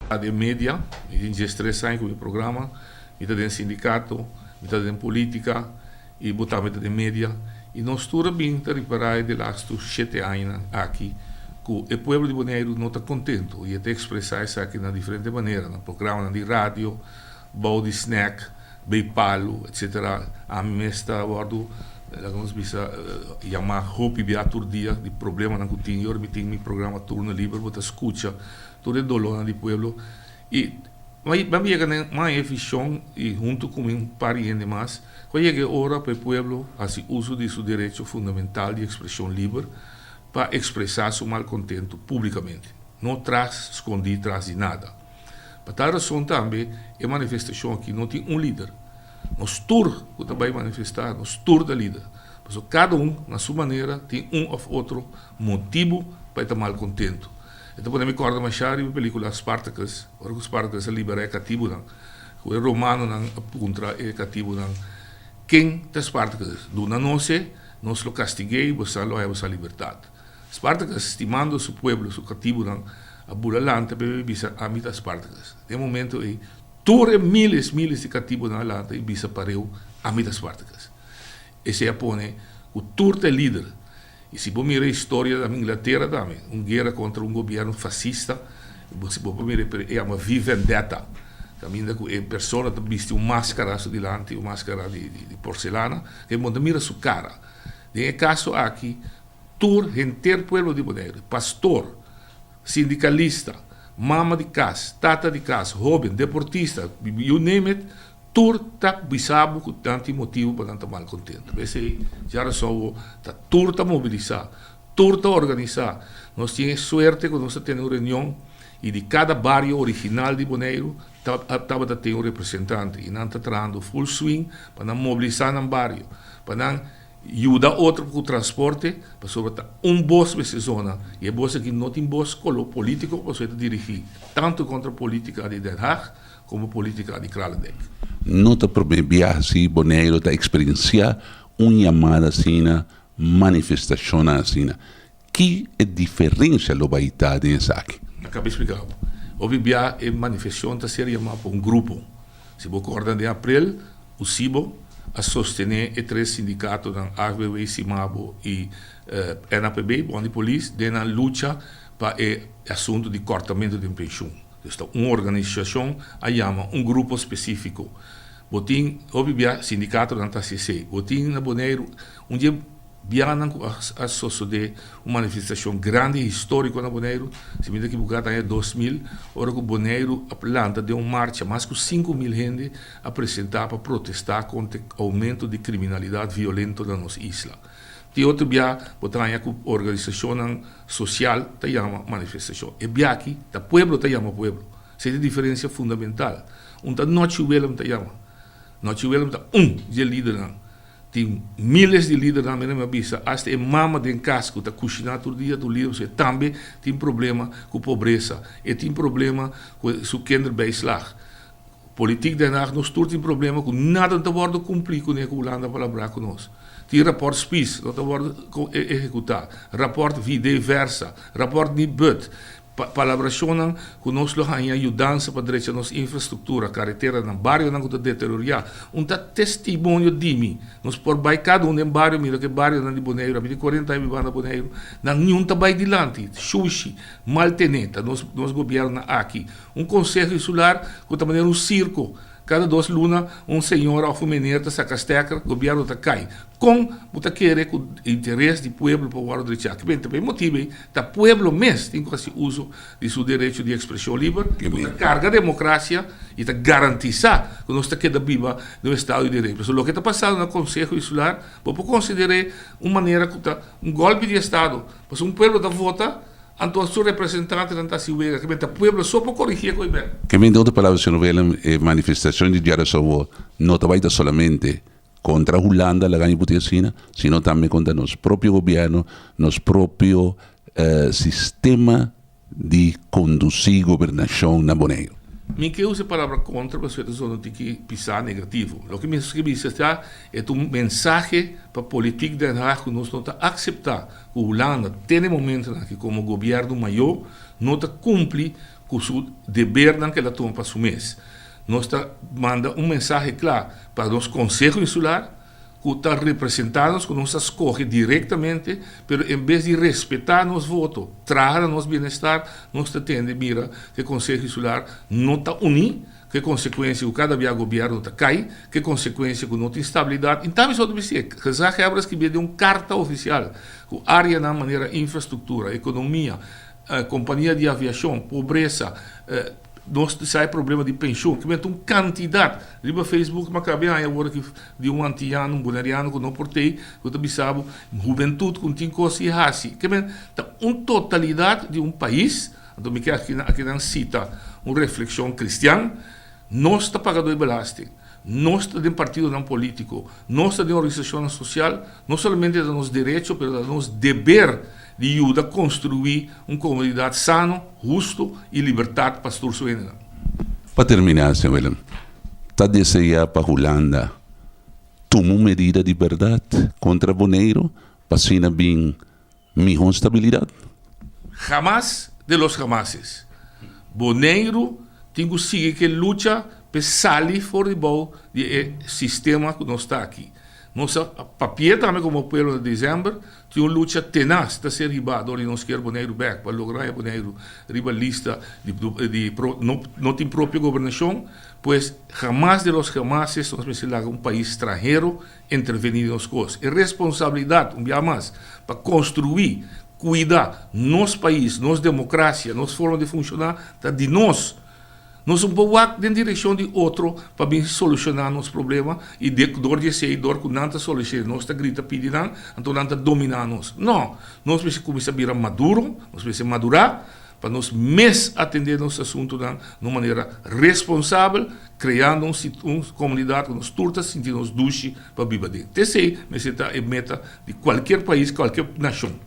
Den media, mi tin 13 aña ku mi programa, mi ta den sindikato, mi ta den polítika i bo tambe ta den media. I nos tur a bin ta ripará e de laatste 7 añanan aki ku e pueblo di Boneiru no ta kontentu i e ta ekspresá esaki na diferente manera, na programanan di radio, bou di snack, bei palu, etcetera. Ami mes ta wòrdu, laga nos bisa, yamá hopi bia tur dia di problemanan ku tin. I ora mi tin mi programa Turno Liber bo ta skucha tur e dolónan di pueblo. I mi a yega na e vishon i huntu ku mi un par di hende mas ku a yega e ora pa e pueblo hasi uso di su derecho fundamental di ekspreshon liber pa ekspresá su malkontentu públikamente, no tras skondí tras di nada. Pa tal rason tambe e manifestashon aki no tin un lider. Nos tur ku ta bai manifestá, nos tur ta lider. Pasobra kada un na su manera tin un òf otro motibu pa e ta malkontentu. E ta pone mi kòrda mashá riba e pelíkula Spartacus, ora ku Spartacus a liberá e katibunan, ku e romanonan a puntra e katibunan, Ken ta Spartacus? Duna nos e, nos lo kastig'é i boso lo haña boso libertat. Spartacus, stimando su pueblo, su katibunan, a bula lanta p'e bisa, Ami ta Spartacus. Den e momento ei, tur e miles, miles di katibunan a lanta i bisa pareu, Ami ta Spartacus. Esei a pone ku tur ta e lider. I si bo mira e historia di Inglatera tambe, un guera kontra un gobièrnu fasista, si bo por mira e yama V Vendetta, kaminda ku e persona ta bisti un maskara su dilanti, un maskara di porselana, ke bo no ta mira su kara. Den e kaso aki, tur henter pueblo di Boneiru, pastor, sindikalista, mama di kas, tata di kas, hóben, deportista, you name it, tur ta bisa bo ku nan tin motibu pa nan ta malkontentu. P'esei djarason ta tur ta mobilisá, tur ta organisá. Nos tin e suerte ku nos ta tene un reunion i di kada bario original di Boneiru tabata tin un representante i nan ta trahando full swing pa nan mobilisá nan bario, pa nan yuda otro ku transporte, pasobra ta un bos mester zona i e bos aki no tin bos koló polítiko pasobra e ta dirigí tantu kontra polítika di Den Haag komo polítika di Kralendijk. No ta promé biaha si Boneiru ta eksperensiá un yamada asina, manifestashonnan asina. Ki e diferensia lo bai ta den esaki? Mi a kaba splika bo. Hopi bia e manifestashon ta ser yamá pa un grupo. Si bo kòrda den aprel, USIBO a sostené e tres sindikatonan AFBW, SIMABO i NAPB, Bond di Polis, den nan lucha pa e asuntu di kòrtamentu den penshun. Dus ta un organisashon a yama un grupo spesífiko. Bo tin hopi bia sindikatonan ta hasi esei. Bo tin na Boneiru un dje bianan ku a sosodé un manifestashon grandi históriko na Boneiru, si mi ta ekiboká ta aña 2000, ora ku Boneiru a lanta den un marcha mas ku 5000 hende a presentá pa protestá kontra e oumento di kriminalidat violento na nos isla. Tin otro bia bo ta haña ku organisashonnan sosial ta yama manifestashon. E bia aki ta pueblo ta yama pueblo. Esei ta e diferensia fundamental. Un ta Nochi Willem ta yama. Nochi Willem ta un di e lidernan. Tin miles di lidernan, mi a bisa, asta e mama den kas ku ta kushiná tur dia ta un lider, pasobra e tambe tin problema ku pobresa, e tin problema ku su kinderbijslag. Politiek Den Haag, nos tur tin problema ku nada no ta wòrdu kumplí kuné ku Hulanda a palabrá ku nos. Tin rapòrt Spies, no ta wòrdu ehekutá, rapòrt VD Versa, rapòrt Nibud, Palabrashonnan ku nos lo haña yudansa pa drecha nos infrastruktura, kareteranan, barionan ku ta deterioriá. Un ta testimonio di mi. Nos por bai kada un den bario, mira ku e barionan di Boneiru, ami tin 40 aña bibando na Boneiru, nan niun ta bai dilanti. Shushi, mal tené ta nos nos gobièrnunan aki. Un konseho insular ku ta manera un sirko. Kada dos luna un señora òf un meneer ta saka stèker, gobièrnu ta kai. Kon bo ta kere ku interes di pueblo por wòrdu drechá? Ki benta pa e motibu ei ta pueblo mes tin ku hasi uso di su derecho di ekspreshon liber ku ta karga demokrasia i ta garantisá ku nos ta keda biba den un estado di derecho. Pasobra loke ta pasando na Konseho Insular bo por konsider'é un manera ku ta un gòlpi di estado. Pasobra un pueblo ta vota anto su representantenan ta hasi wega. Ki benta pueblo so por korigié ku e bèn. Ki benta otro palabra señor Willem e manifestashon di djarason no ta bai ta solamente kontra Hulanda laga mi puti asina, sino tambe kontra nos propio gobierno, nos propio sistema di kondusí gobernashon na Boneiru. Mi ke usa e palabra kontra pasobra e ta zona un tiki pisá negativo. Loke mi a bisa ta e ta un mensahe pa politiek Den Haag ku nos no ta akseptá ku Hulanda te na e momentonan aki komo gobierno mayó no ta kumpli. ku su debernan ku el a tuma pa su mes. Nos ta manda un mensahe kla pa nos Konseho Insular ku ta representá nos, ku nos a skohe direktamente, pero en bes di respetá nos voto, traha na nos bienestar, nos ta tende mira ku e Konseho Insular no ta uní, ku e konsekuensia ku kada bia gobièrnu ta kai, ku e konsekuensia ku no tin stabilidat. I tambe esou ta bis'é, Gezaghebber a skibí den un karta ofisial ku áreanan manera infrastruktura, ekonomia, Kompania di aviashon, pobresa, nos sa e problema di penshon, ki mester un kantidat. Riba Facebook mi a kaba di haña awor aki di un antiano, un boneriano ku no por tei, ku ta bisa bo hubentut ku no tin kos di hasi. Ke men ta un totalidat di un pais, anto mi ke aki nan sita un reflekshon kristian, nos ta pagadó di belasting, nos ta den partidonan polítiko, nos ta den organisashonnan sosial, no solamente ta nos derecho pero ta nos deber di yuda konstruí un komunidat sano, hustu i libertat pa tur su hendenan. Pa terminá, señor Willem, ta deseá pa Hulanda tuma un medida di bèrdat kontra Boneiru pa asina bin mihó stabilidat? Hamas de los hamases. Boneiru tin ku sigui ku e lucha p'e sali for di bou di e sistema ku nos ta aki. Nos a papia tambe komo pueblo na desèmber, tin un lucha tenas ta ser hibá dor di nos kier Boneiru bèk pa logra haña Boneiru riba lista di di no no tin propio gobernashon, pues hamas de los hamases nos mester laga un pais stranhero intervení den nos kos. E responsabilidat, un bia mas, pa konstruí, kuida nos pais, nos demokrasia, nos forma di funshoná ta di nos. Nos no por wak den direkshon di otro pa bin solushoná nos problema i dor di esei, dor ku nan ta solushoná, nos ta grita pidi nan, anto nan ta dominá nos. No! Nos mester kuminsá bira maduro, nos mester madurá pa nos mes atendé nos asuntunan na un manera responsabel, kreando un un komunidat ku nos tur ta sinti nos dushi pa biba den. T'esei mester ta e meta di kualkier pais, kualkier nashon.